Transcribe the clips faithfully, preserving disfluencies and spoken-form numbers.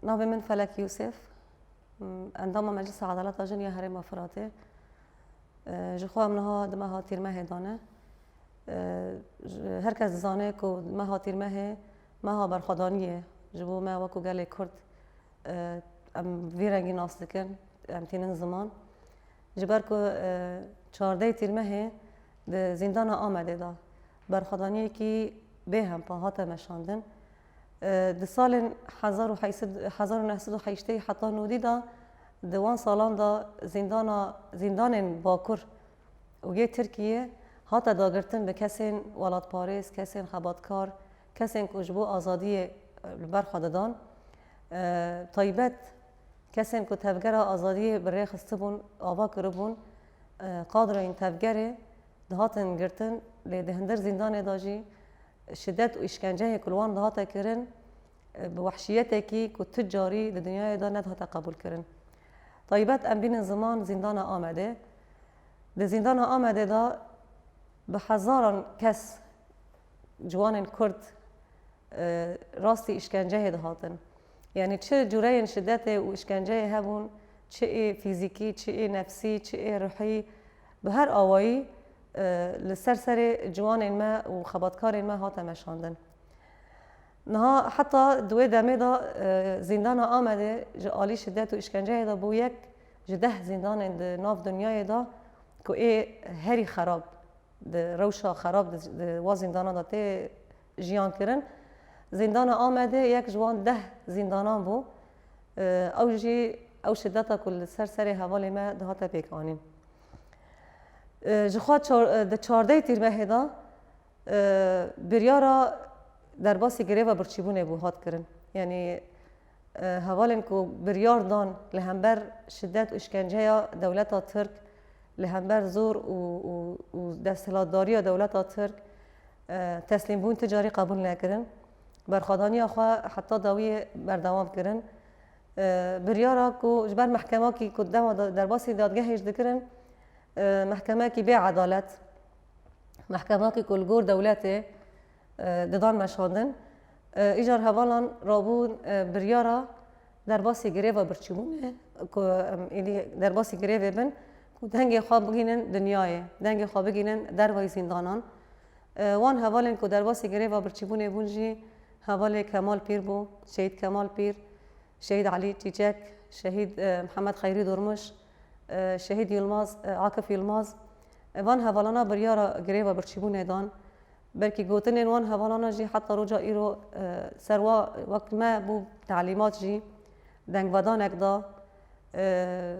Navê min Felek Yûsef, m, endama Meclisa Edaleta Jin ya Herêma Firatê. E, ji xwe em niha di meha Tîrmehê de ne. E, ji, her kes dizane ku meha Tîrmehê meha berxwedaniyê ji bo me wekû gelê Kurd, e, em vî rengî nas dikin, em tînin ziman. Ji ber ku, e, çardeh Tîrmehê di zîndana Amedê de berxwedaniyekî bêhempa hate meşandin. E, di salên hezar û heyşt sed, hezar û neh sed û heştê heta nodî de, di wan salan de zîndana, zîndanên Bakur û yê Tirkiyê hate dagirtin bi kesên welatparêz, kesên xebatkar, kesên ku ji bo azadiyê, e, li ber xwe didan. E, taybet kesên ku tevgera azadiyê bi rê xistibûn, ava kiribûn, e, kadroyên tevgerê dihatin girtin, lê di hindir zîndanê de jî şidet û îşkenceyê ku li wan dihate kirin, e, bi wehşiyetekî ku tu carî di dinyayê de nedihate qebûlkirin. Taybet em bînin ziman zîndana Amedê. Di zîndana Amedê de bi hezaran kes, ciwanên Kurd, e, rastî îşkenceyê dihatin. Yanî çi cûreyên şidetê û îşkenceyê hebûn, çi ê fîzîkî, çi ê nefsî, çi ê ruhî, bi her awayî, e, li ser serê ciwanên me û xebatkarên me hate meşandin. Niha heta di wê demê de, e, zîndana Amedê ji alî şidet û îşkenceyê de bû yek ji deh zîndanên di nav dinyayê de ku ê herî xerab, di rewşa xerab di, di wa zîndana de tê jiyan kirin. Zîndana Amedê yek ji wan deh zîndanan bû. E, ew jî ew şideta ku li ser serê hevalê me dihate pêkanîn. E, ji xwe çar-, e, di çardeh Tîrmehê de, e, biryara derbasî greva birçîbûnê bû hat kirin. Yanî, e, hevalên ku biryar dan li hember şidet û îşkenceya dewleta Tirk, li hember zor û, û, û desthilatdariya dewleta Tirk, e, teslîmbûn ti carî qebûl nekirin. Berxwedaniya xwe heta dawiyê berdewam kirin. E, biryara ku ji ber mehkemakî ku dema da-, derbasî dadgehê jî dikirin, e, mehkemekî bê edalet, mehkemekî ku li gor dewletê, e, didan meşandin. E, îcar hevalan rabûn, e, biryara derbasî greva birçîbûnê, ku em êdî derbasî grevê bin, ku dengê xwe bigînin dinyayê, dengê xwe bigînin dervayî zîndanan. E, wan hevalên ku derbasî greva birçîbûnê bûn jî hevalê Kemal Pîr bû, Şehîd Kemal Pîr, Şehîd Elî Çîçek, Şehîd, e, Mihemed Xeyrî Durmuş, e, Şehîd Yilmaz, e, Akif Yilmaz. E, van hevalana biryara greva birçîbûnê dan. Belkî gotinên wan hevalana jî heta roja îro, e, ser wa wek me bû talîmat jî dengvedanek da. E,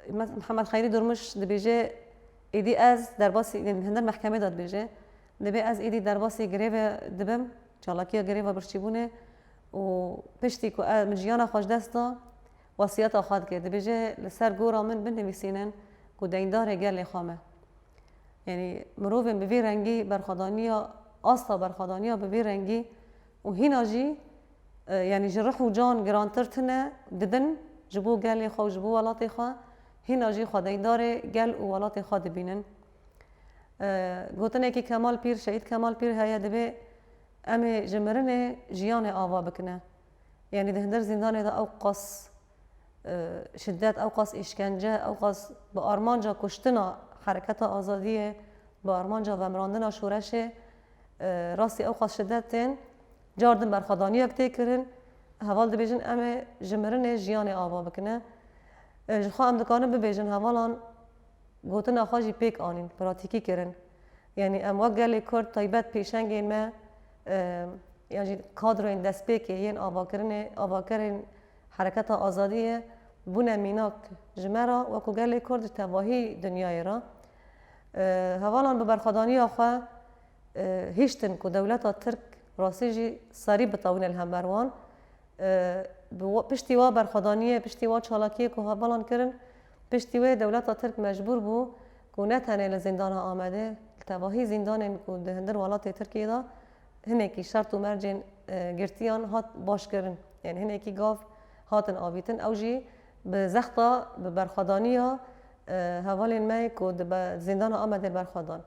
Me-, Mihemed Xeyrî Durmuş dibêje, êdî ez derbasî, hindir mehkemê de dibêje, dibê ez êdî derbasî grevê dibim, çalakiya greva birçîbûnê û piştî ku e, min jiyana xwe ji dest da, wesiyeta xwe dike. Dibêje, li ser gora min binivîsînin ku deyndarê gelê xwe me. Yanî mirovên bi vî rengî berxwedaniya, asta berxwedaniya bi vî rengî û hîna jî, e, yanî ji rih û can girantir tune dibin ji bo gelê xwe û ji bo welatê xwe, hîna jî xwe deyndarê gel û welatê xwe dibînin. E, gotinekî Kemal Pîr, Şehîd Kemal Pîr heye, dibê em ê ji mirinê jiyanê ava bikine. Yanî di hindir zîndanê de ew qas, e, şiddet, ew qas îşkence, ew qas bi armanca kuştina Hereketa Azadiyê, bi armanca vemirandina şoreşê, e, rastî ew qas şiddet tên, car din berxwedaniyak tê kirin. Heval dibêjin em ê ji mirinê jiyanê ava bikine. E, ji xwe em dikarin bibêjin hevalan gotina xwe jî pêk anîn, pratîkî kirin. Yanî em wek gelê Kurd taybet pêşengên me, e, yan jî kadroyên destpêkê yên avakirinê, avakerên Hereketa Azadiyê bûne mînak ji me re, wekû gelê Kurd ji tevahî dinyayê re. E, hevalan bi berxwedaniya xwe, e, hiştin ku dewleta Tirk rastî jî serî bitewîne li hember wan. E, bi wa-, piştî wa berxwedaniyê, piştî wa çalakiyê ku hevalan kirin, piştî wê dewleta Tirk mecbûr bû ku ne tenê li zîndana Amedê, li tevahî zîndanên ku di hindir welatê Tirkiyê de hinekî şert û mercên, e, girtiyan hat baş kirin. Yanî hinekî gav hatin avîtin. Ew jî bi zexta, bi berxwedaniya, e, hevalên me ku di be-, zîndana Amedê berxwe dan.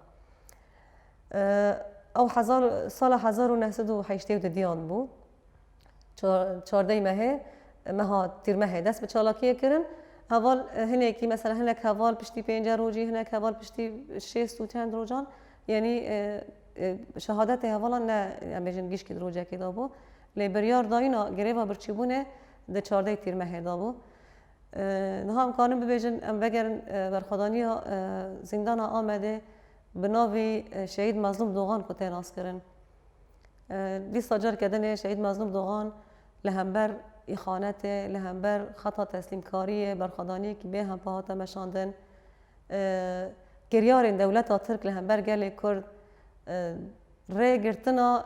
E, ew hezar, sala hezar û neh sed û heştê û dudiyan bû. Çar-, çardeh mehê, meha tîrmehê dest bi çalakiyê kirin. Heval, e, hinekî, mesela hinek heval piştî pênce rojî, hinek heval piştî şêst û çend rojan, yanî, e, e, şehadetê hevalan ne, em bêjin gişkî di rojekê de bû. Lê biryar dayîna greva birçîbûnê di çardeh tîrmehê de bû. E, niha em karin bibêjin, em vegerin, e, berxwedaniya, e, zîndana Amedê bi navî, e, Şehîd Mezlûm Dogan ku tê naskirin. E, dîsa carke din ê Şehîd Mezlûm Dogan li hember îxanetê, li hember xeta teslîmkariyê, berxwedaniyekî bê hempa hate meşandin. E, kiryarên dewleta Tirk li hember gelê Kurd, e, rê girtina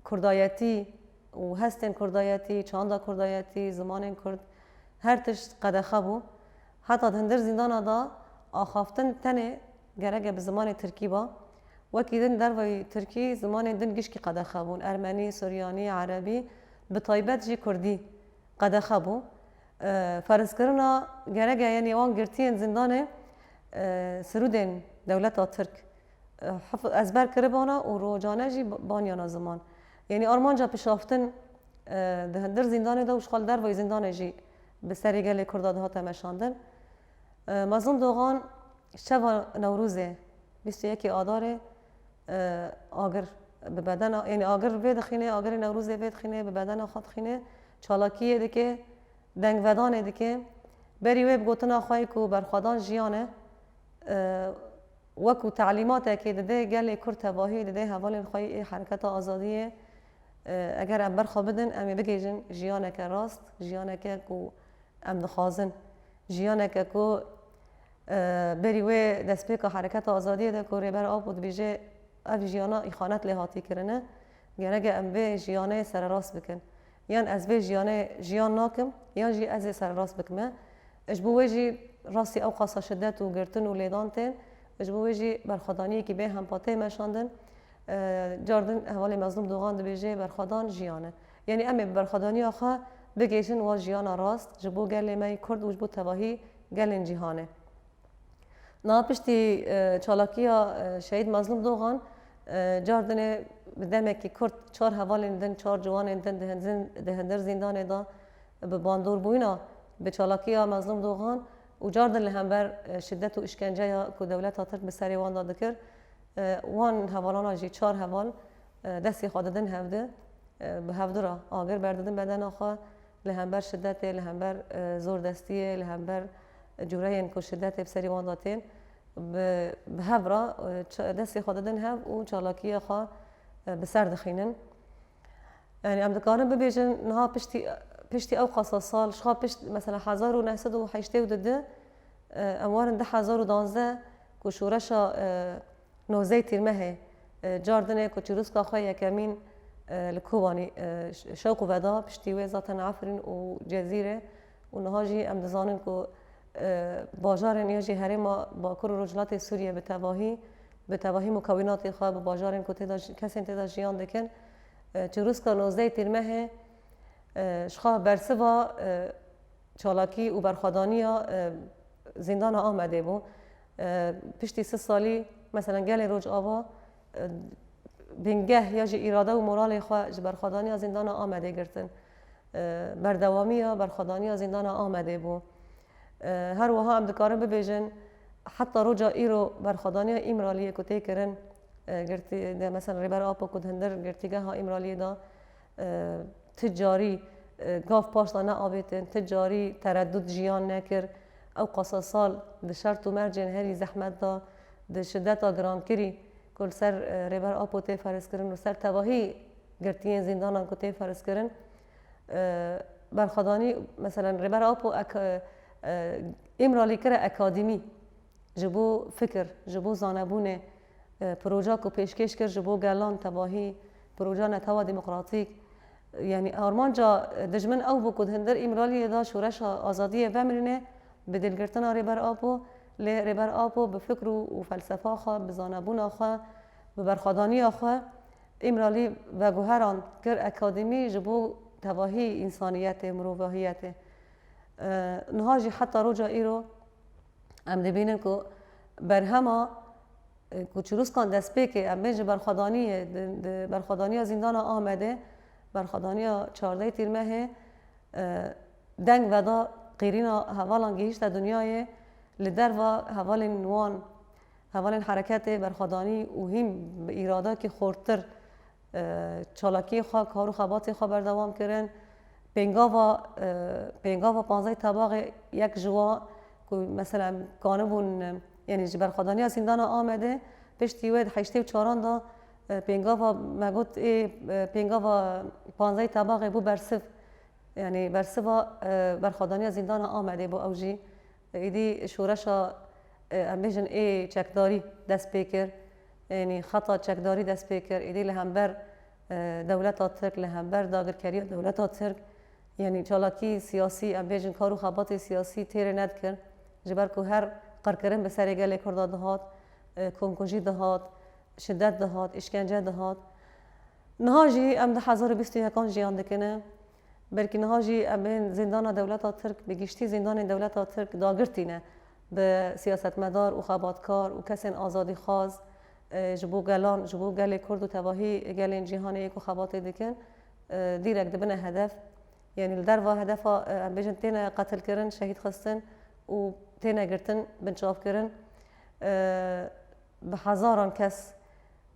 kurdayetî û hestên kurdayetî, çanda kurdayetî, zimanên kurd, her tişt qedexe bû. Heta di hundir zîndana de axaftin tenê gereke bi zimanê tirkî ba. Wekî din dervayî tirkî zimanên din gişkî qedexe bûn. Ermenî, suryanî, erebî, bi taybet jî kurdî qedexe bû. E, ferizkirina gereke, yanî wan girtiyên zîndanê, e, sirûdên dewleta Tirk, e, hif-, ezber kiribana û rojane jî baniyana ziman. Yanî armanca pişaftin, e, di hundir zîndanê de û ji xwe li dervayî zîndanê jî bi serê gelê Kurda dihate meşandin. E, Mezlûm Dogan şeva Newrozê, bîst û yekê Adarê, e, agir bi bedena, yanî agir vê dixîne, agirê Newrozê vê dixîne, bi bedena xwe dixîne, çalakiyê dike, dengvedanê dike. Berî wê bi gotina xwe yê ku berxwedan jiyan e, e, wekû telîmatekê dide gelê Kurd tevahî, dide hevalên xwe yê ê Hereketa Azadiyê, e, eger em berxwe bidin, em ê bigihîjin jiyaneke rast, jiyaneke ku em dixwazin. Jiyaneke ku, e, berî wê destpêka Hereketa Azadiyê de ku Rêber Apo dibêje, ev jiyana îxanet lê hatî kirine, gereke em vê jiyanê sererast bikin. Yan ez vê jiyanê jiyan nakim, yan jî ez ê sererast bikime. Ji bo wê jî rastî ew qasa şidet û girtin û lêdan tên, ji bo wê jî berxwedaniyekî bê hempa tê meşandin. E, car din hevalê Mezlûm Dogan dibêje berxwedan jiyan e. Yanî em ê bi berxwedaniya xwe bigihîjin wa jiyana rast ji bo gelê me yê Kurd û ji bo tevahî gelên cîhanê. Niha piştî, e, çalakiya, e, Şehîd Mezlûm Dogan, e, car dinê bi demekî kurt çar hevalên din, çar ciwanên din di hinzin-, di hindir zîndanê de bi bandorbûyîna bi çalakiya Mezlûm Dogan û car din li hember, e, şiddet û îşkenceya ku dewleta Tirk bi serê wan de dikir, e, wan hevalana jî çar heval, e, destê xwe didin hevdi, e, bi hevdu re agir berdidin bedena xwe, li hember şidetê, li hember, e, zordestiyê, li hember cureyên ku şidetê bi serî wan de tên, bi, bi hev re, e, ç-, destê xwe didin hev û çalakiyê xwe, e, bi ser dixînin. Yanî em dikarin bibêjin niha piştî, piştî ew qasa sal, ji xwe pişt, mesela hezar û neh sed û heştê û du, e, em werin du hezar û duwazdeh ku şoreşa, e, nozdeh tîrmehê, e, car dinê ku çirûska xwe yekemîn, e, li Kobanî, e, ş-, şewq veda, piştî wê zaten Efrîn û Cezîrê û niha jî em dizanin ku, e, bajarên ya jî herêma Bakur û Rojhilatê Sûriyê bi tevahî, bi tevahî mukewînatê xwe, bi bajarên ku tê de j-, kesên tê de jiyan dikin, e, çirûska nozdeh tîrmehê, e, ji xwe bersiva, e, çalakî û berxwedaniya, e, zîndana Amedê bû. E, piştî sih salî, meselen, gelê Rojava, e, bingeh ya jî îrade û moralê xwe ji berxwedaniya zîndana Amedê girtin. E, berdewamiya berxwedaniya zîndana Amedê bû. E, her wiha em dikarin bibêjin, heta roja îro berxwedaniya Îmraliyê ku tê kirin, e, girtî-, de, mesela, Rêber Apo ku di hundir girtîgeha Îmraliyê de, e, ti carî, e, gav paş de neavêtin, ti carî teredût jiyan nekir. Ew qasa sal di şert û mercên herî zehmet de, di şideta girankirî ku li ser, e, Rêber Apo tê ferizkirin û ser tevahî girtiyên zîndanan ku tê ferizkirin, e, berxwedanî, meselen, Rêber Apo ek-, e, Îmralî kire akademî. Ji bo fikir, ji bo zanebûnê, e, proja ku pêşkêş kir ji bo gelan tevahî, proja netewa demokratîk. Yanî armanca, e, dijmin ew bû ku di hundir Îmraliyê de şoreşa azadiyê vemirîne, bi dilgirtina Rêber Apo, lê Rêber Apo bi fikr û, û felsefa xwe, bi zanebûna xwe, bi berxwedaniya xwe, Îmralî veguheran kir akademî ji bo tevahî însaniyetê, mirovahiyetê. E, niha jî heta roja îro, em dibînin ku berhema, e, ku çirûskan destpêkê, em bên ji berxwedaniyê, di, di berxwedaniya zîndana Amedê, berxwedaniya çardeh tîrmehê, e, Deng veda qîrîna hevalan gihîşte dinyayê, li derva hevalên wan, hevalên hereketê berxwedanî û hîn bi îradekî xortir, e, çalakiyê xwe, kar û xebatê xwe berdewam kirin. Pêngava, e, pêngava panzdeh Tebaxê yek ji wan ku mesela kanibûn, e, yanî ji berxwedaniya zîndana Amedê piştî wê di heştê û çaran de, e, pêngava me got ê, e, pêngava panzdeh Tebaxê bû bersiv. Yanî bersiva, e, berxwedaniya zîndana Amedê bû ew jî. Êdî şoreşa, e, em bêjin ê çekdarî dest pê kir. Yanî xeta çekdarî dest pê kir. Êdî li hember, e, dewleta Tirk, li hember dagirkeriya dewleta Tirk, yanî çalakî siyasî, em bêjin kar û xebatê siyasî têrê nedikir. Ji ber ku her qirkirin bi serê gelê Kurda dihat, e, komkujî dihat, şidet dihat, îşkence dihat. Niha jî em di hezar û bîst û yekan jiyan dikine. Belkî niha jî em bên zîndana dewleta Tirk, bi giştî zîndanên dewleta Tirk dagirtî ne bi siyasetmedar û xebatkar û kesên azadîxwaz, e, ji bo gelan, ji bo gelê Kurd û tevahî gelên cîhanê yê ku xebatê dikin, e, dîrek dibine hedef. Yanî li derva hedefa, e, em bêjin têne qetilkirin, şehîd xistin û têne girtin, binçavkirin. E, bi hezaran kes,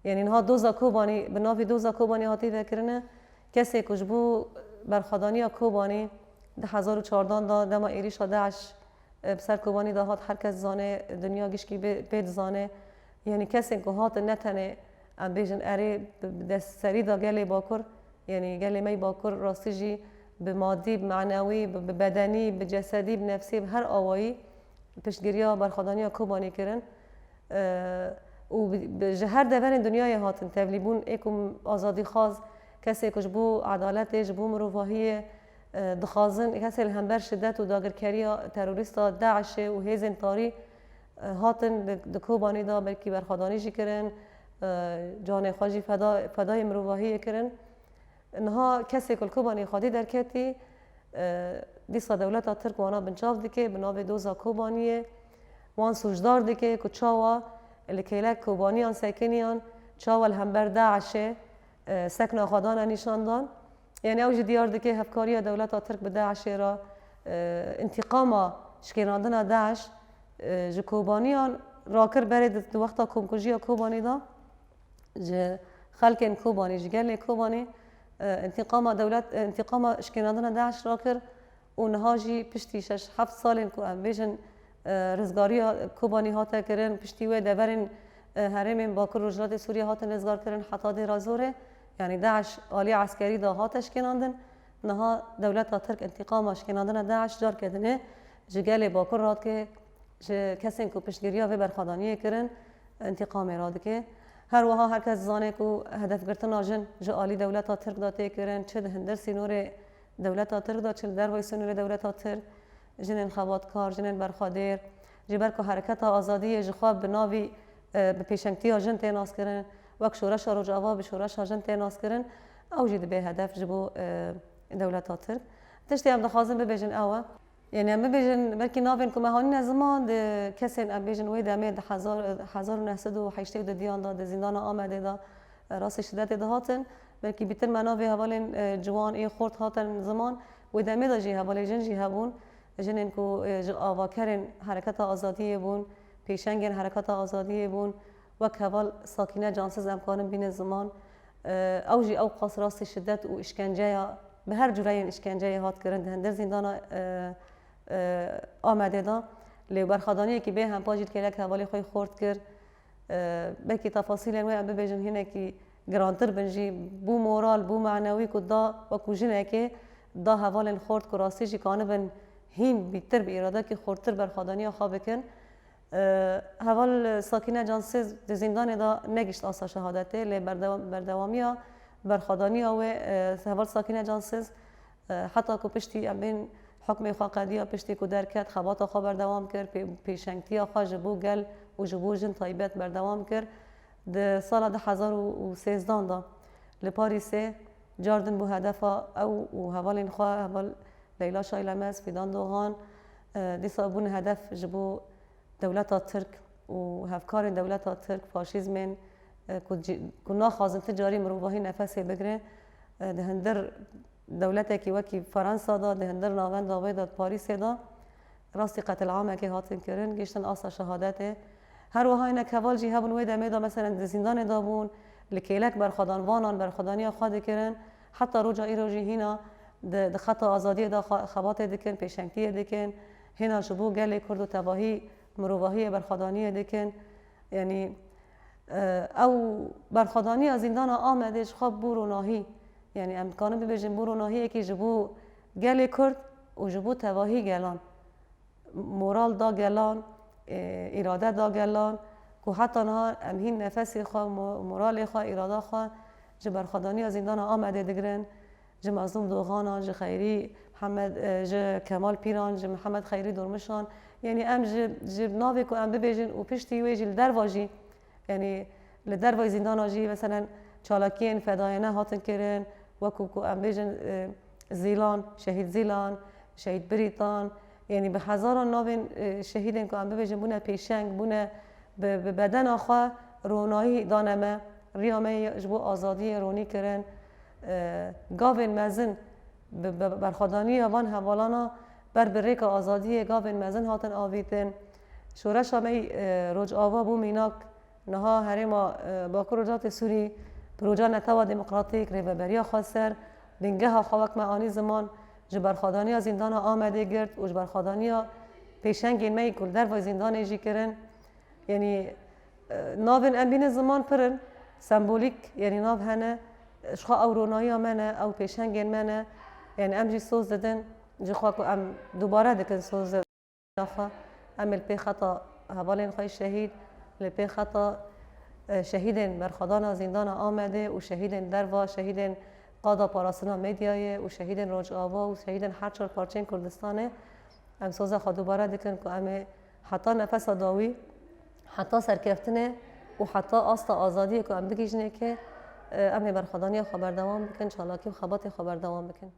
yanî niha doza Kobanî, bi navê doza Kobanî hatî vekirine. Kesê ku ji bo berxwedaniya Kobanî di hezar û çardan de dema êrîşa DAIŞ, e, bi ser Kobanî de hat, her kes dizane, dinya gişkî bê, pê dizane. Yanî kesên ku hatin ne tenê, em bêjin, erê bi, bi destserî de gelê Bakur, yanî gelê me yê Bakur rastî jî bi madî, bi manewî, bi, bi bedenî, bi cesedî, bi nefsî, bi her awayî piştgiriya berxwedaniya Kobanî kirin. E, û bi, bi, ji her deverên dinyayê hatin tevlî bûn, ê ku azadîxwaz, kesê ku ji bo edaletê, ji bo mirovahiyê, e, dixwazin, kesê li hember şidet û dagirkeriya terorîsta DAIŞê û hêzên tarî, e, hatin di, di Kobanî de belkî berxwedanî jî kirin, e, canê xwe jî feda, fedayê mirovahiyê kirin. Niha kesê ku li Kobanî xwedî derketî, e, dîsa dewleta Tirk wana binçav dike, bi navê doza Kobaniyê wan sûcdar dike ku çawa li kêlek Kobaniyan sekiniyan, çawa li hember DAIŞê, e, sekna xwe dane nîşandan. Yanî ew jî diyar dike hevkariya dewleta Tirk bi DAIŞê re, e, întîqama şkênandina DAIŞ, e, ji Kobaniyan rakir berê di, di wexta komkujiya Kobanî de. Ji xelkên Kobanî, ji gelê Kobanî, e, întîqama dewlet, e, întîqama şkênandina DAIŞ rakir û niha jî piştî şeş heft salên ku em bêjin, e, rizgariya Kobanî hate kirin, piştî wê deverên, e, herêmên Bakur Rojhilatê Sûriyê hatin rizgar kirin heta dêra zorê, yanî DAIŞ alî eskerî de hate şkênandin. Niha dewleta Tirk întîqama şkênandina DAIŞ carke dinê ji gelê Bakur radike. Ji kesên ku piştgiriya vê berxwedaniyê kirin, întîqamê radike. Her wiha her kes dizane ku hedefgirtina jin ji alî dewleta Tirk de tê kirin, çi di hundir sînorê dewleta Tirk de, çi li dervayî sînorê dewleta Tirk, jinên xebatkar, jinên berxwedêr, ji ber ku hereketa azadiyê ji xwe bi navî, e, bi pêşengtiya jin tê naskirin, wek şoreşa Rojava bi şoreşa jin tê naskirin, ew jî dibe hedef ji bo, e, dewleta Tirk. Tiştê em dixwazin bibêjin ew e. Yanî em bibêjin, belkî navên ku me hanîne ziman, di kesên, em bêjin, wê demê di hezar, hezar û neh sed û heştê û du diyan de di zîndana Amedê de, e, rastî şidetê dihatin. Belkî bîtir me navê hevalên, e, ciwan ê xort hatin ziman. Wê demê de jî hevalê jin jî hebûn. Jinên ku, e, ji avakerên hereketa azadiyê bûn, pêşengên hereketa azadiyê bûn. Wek heval Sakîne Cansiz em karin bînin ziman. E, ew jî ew qas rastî şidet û îşkenceya, bi her cureyên îşkenceyê hat kirin di hundir zîndana, e, e, Amedê de. Lê berxwedaniyekî bê hempa jî li kêlek hevalê xwe yê xort kir. E, belkî tefasîlên wê em bibêjin hinekî girantir bin jî, bû moral, bû manewî ku da, wekû jinekê da hevalên xort ku rastî jî kanibin hîn bîtir bi îradekî xurtir berxwedaniya xwe bikin. E, heval Sakîne Cansiz di zîndanê de negişt asta şehadetê, lê berdewam-, berdewamiya berxwedaniya wê, e, heval Sakîne Cansiz, e, heta ku piştî em bên hukmê xwe qediya, piştî ku derket, xebata xwe berdewam kir, pê-, pêşengtiya xwe ji bo gel û ji bo jin taybet berdewam kir. Di sala du hezar û sêzdan de li Parîsê cardin bû hedefa ew û hevalên xwe, heval Leyla Şaylemez, Fîdan Dogan, e, dîsa bûn hedef ji bo dewleta Tirk û hevkarên dewleta Tirk, faşîzmên, e, ku cî-, ku naxwazin ti carî mirovahî nefesê bigire, e, di hundir Dewletekî wekî Fransa de, di hundir navenda wê de, di Parîsê de, rastî qetil'amekê hatin kirin, gihiştin asta şehadetê. Her wiha hinek heval jî hebûn wê demê de, meselen di zîndanê de bûn, li kêlek berxwedan, vanan berxwedaniya xwe dikirin. Heta roja îro jî hîna di, di xeta azadiyê de xwe, xebatê dikin, pêşengtiyê dikin. Hîna ji bo gelê Kurd û tevahî mirovahiyê berxwedaniyê dikin. Yanî, e, ew berxwedaniya zîndana Amedê ji xwe bû ronahî. Yanî em dikarin bibêjin bû ronahiyekî ji bo gelê Kurd û ji bo tevahî gelan. Moral da gelan, e, îrade da gelan ku heta niha em hîn nefesê xwe, mo-, moralê xwe, îrada xwe ji berxwedaniya zîndana Amedê digirin. Ji Mezlûm Doxanan, ji Xeyrî Mihemed, e, ji Kemal Pîran, ji Mihemed Xeyrî Durmişan. Yanî em ji, ji navê ku em bibêjin û piştî wê jî li derva jî, yanî li dervayî zîndana jî, meselen, çalakiyên fedayene hatin kirin, wekû ku em bêjin, e, Zîlan, Şehîd Zîlan, Şehîd Birîtan, yanî bi hezaran navên, e, şehîdên ku em bibêjin bûne pêşeng, bûne bi, bi bedena xwe ronahî dane me, riya me ji bo azadiyê ronî kirin. E, gavên mezin bi, bi berxwedaniya van hevalana ber bi rêka azadiyê gavên mezin hatin avîtin. Şoreşa me, e, Rojava bû mînak. Niha herêma, e, Bakur Rojhilatê Sûrî proja Netewa Demokratîk, Rêveberiya Xweser, bingeha xwe wek me anî ziman, ji berxwedaniya zîndana Amedê girt û ji berxwedaniya pêşengên me yî ku li dervayî zîndanê jî kirin. Yanî, e, navên em bînin ziman pir in, sembolîk, yanî nav hene, ji xwe ew ronahiya me ne, ew pêşengên me ne. Yanî em jî soz didin, ji xwe ku em dubare dikin soz xwe. Em ê li pê xeta hevalên xwe şehîd, li pê xeta, e, şehîdên berxwedana zîndana Amedê û şehîdên derva, şehîdên qada parastina medyayê û şehîdên Rojava û şehîdên her çar parçeyên Kurdistanê, em soza xwe dubare dikin ku em ê heta nefesa dawî, heta serkeftinê û heta asta azadiyê ku em bigihîjinê ke, e, em ê berxwedaniya xwe berdewam bikin, çalakî û xebatê xwe berdewam bikin.